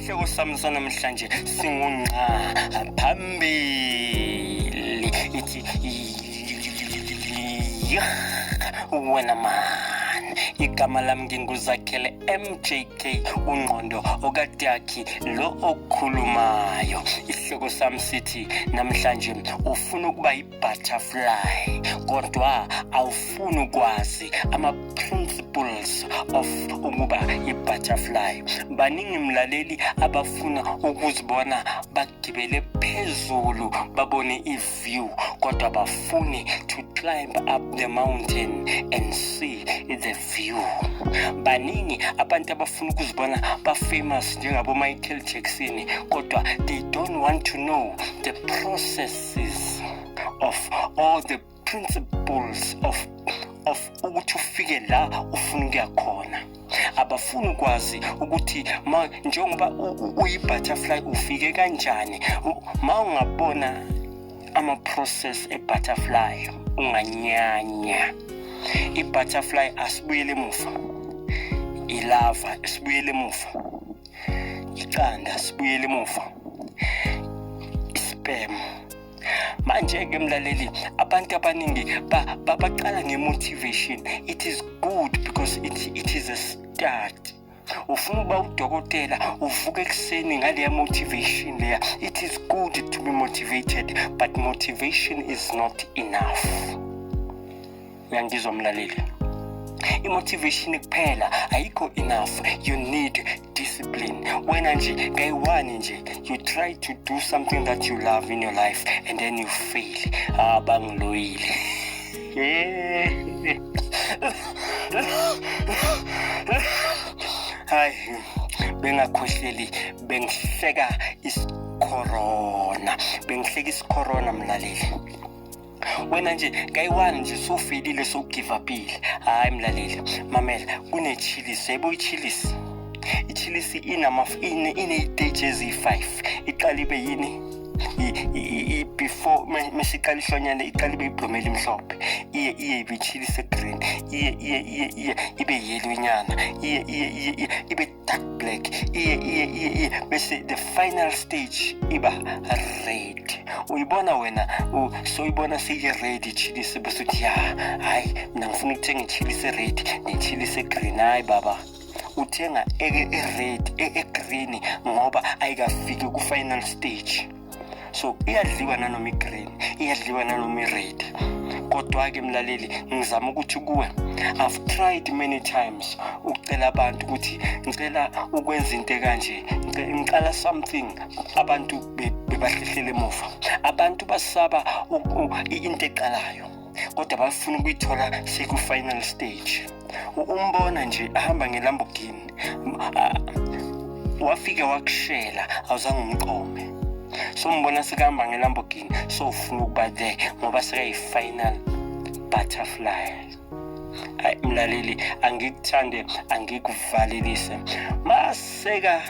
Isihloko sami sanamhlanje singungqa phambili, ithi wena man. Igama lami nginguZakhele MJK, ungqondo okadaki lo okhulumayo. Isihloko sami sithi namhlanje ufuna ukuba i-butterfly kodwa awufuni ukwazi ama-principles of ukuba i-butterfly. Baningi mlaleli abafuna ukuzibona bagibele phezulu babone i-view, kodwa bafuni to climb up the mountain and see the view. Baningi abantu abafuna ukuzibona ba-famous njengabo Michael Jackson, kodwa they don't want to know the processes of all the principles of ukuthi ufike la ufuna ukuya khona. Abafuni ukwazi ukuthi ma njengoba uyi-butterfly ufike kanjani. Ma ungabona ama-process e-butterfly unganyanya. I-butterfly asibuyele emuva, i-larva sibuyele emuva, iqanda sibuyele emuva, i-sperm. Manje-ke mlaleli, abantu abaningi baqala nge-motivation. It is good because it is a start. Ufuna ukuba udokotela, uvuka ekuseni ngaleya motivation leya. It is good to be motivated, but motivation is not enough. Uyangizwa mlaleli? I-motivation kuphela ayikho enough, you need discipline. Wena nje kayi-one nje you try to do something that you love in your life and then you fail. Ah, bangiloyile. Hayi, bengakhohleli, bengihleka isikhorona, bengihleka isikhorona mlaleli. Wena nje kayi-one nje sowufelile, sowugive upile. Hhayi mlaleli, mamela, kune-chillis, yebo, i-chillis, i-chillis iney'stage eziyi-5. Iqala ibe yini? Before mesiqala ihlonyane, iqala ibe ibhlomela elimhlophe, iye ibe i-chillis e-green, iye iye iye iye ibe yellow inyana, iye iye iye iye ibe dark black, iye iye iye iye bese the final stage iba red. Uyibona wena, soyibona seyi-red i-chillis, bese uthi, "Ya, hayi, mina ngifuna ukuthenga i-chillis e-red ne-chillis e-green." Hayi baba, uthenga e-red, e-green, ngoba ayikafiki ku-final stage. So iyadliwa nanoma i-green, iyadliwa nanoma i-red. Kodwa-ke mlaleli, ngizama ukuthi kuwe, I've tried many times ukucela abantu ukuthi ngicela ukwenza into ekanje, ngiqala something, abantu bebahlehlele emuva. Abantu basaba into eqalayo, kodwa bafuna ukuyithola seku-final stage. Umbona nje ahamba ngeLamborghini, wafike wakushela, awuzange umqome. So umbona sekahamba ngeLamborghini, so ufuna ukuba there ngoba sekayi-final butterfly. Hayi mlaleli, angikuthande, angikuvalelise maseka.